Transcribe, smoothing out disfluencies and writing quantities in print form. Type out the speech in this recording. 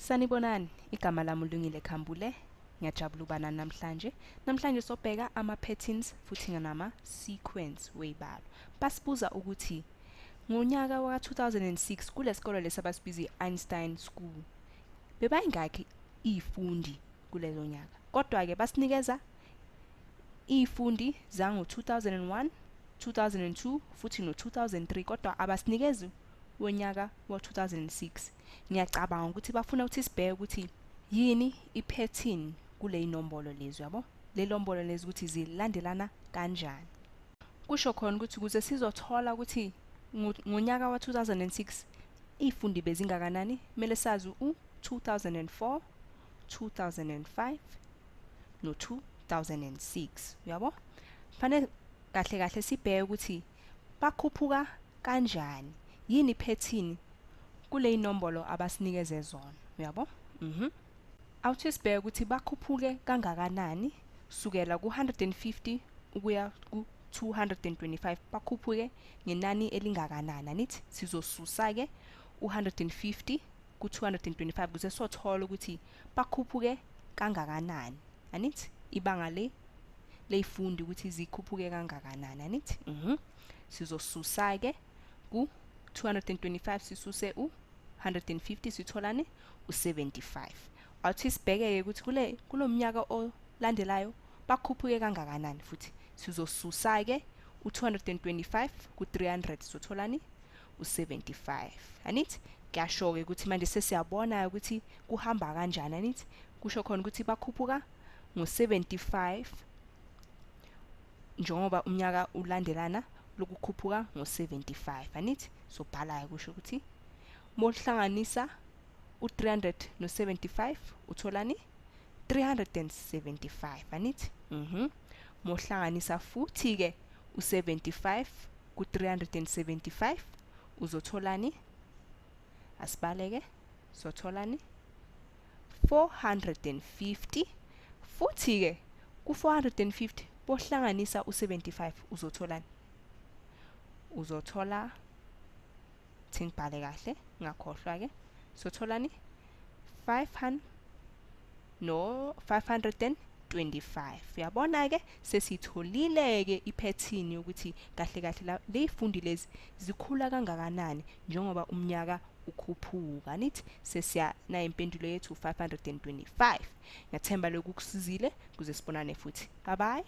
Sanibonani, igama lami uLungile Khambule. Ngiyajabula ukuba nani namhlanje. Namhlanje sobheka ama-patterns futhi nama-sequence wey'balo. Basibuza ukuthi ngonyaka waka-2006 kule sikole lesi abasibiza i-Einstein School bebayingakhi iy'fundi kulezo nyaka. Kodwa-ke basinikeza iy'fundi zango-2001, 2002 futhi no-2003, kodwa abasinikezi wonyaka wa-2006. Ngiyacabanga ukuthi bafuna ukuthi sibheke ukuthi yini i-pattern kule inombolo lezi, yabo? Le nombolo lezi ukuthi zilandelana kanjani. Kusho khona ukuthi ukuze sizothola ukuthi ngonyaka wa-2006 iy'fundi bezingakanani, kumele sazi u-2004, 2005 no-2006, uyabo? Fanele kahle kahle sibheke ukuthi bakhuphuka kanjani, yini iphethini kule inombolo abasinikeze zona, uyabo? Awuthi sibheke ukuthi bakhuphuke kangakanani sukela ku-150 ukuya ku-225, bakhuphuke ngenani elingakanani. Anithi sizosusa-ke u-150 ku-225 ukuze sothola ukuthi bakhuphuke kangakanani. Anithi ibanga le leyifundi ukuthi zikhuphuke kangakanani. Anithi sizosusa-ke ku-225 sisuse u-150 sitholane u-75. Awuthi sibheke-ke ukuthi kulo mnyaka olandelayo bakhuphuke kangakanani, futhi sizosusa-ke u-225 ku-300 sitholani u-75. Anithi kuyasho-ke ukuthi manje sesiyabona ukuthi kuhamba kanjani. Anithi kusho khona ukuthi bakhuphuka ngo-75 njengoba umnyaka ulandelana lokukhuphuka ngo-75. Anithi sobhala-ke kusho ukuthi mohlanganisa u-300 no-75 utholani 375. Anithi mohlanganisa futhi-ke u-75 ku-375 uzotholani? Asibaleke, sotholani 450. Futhi-ke ku-450 bohlanganisa u-75 uzotholani? Uzothola, thi ngibhale kahle ngakhohlwa-ke, sotholani 500 no 525. Uyabona-ke sesitholile-ke iphethini yokuthi kahle kahle ley'fundi lezi zikhula kangakanani njengoba umnyaka ukhuphuka. Nithi sesiya nayo impendulo yethu 525. Ngiyathemba lokhu kusizile, kuze sibonane futhi. Bye bye.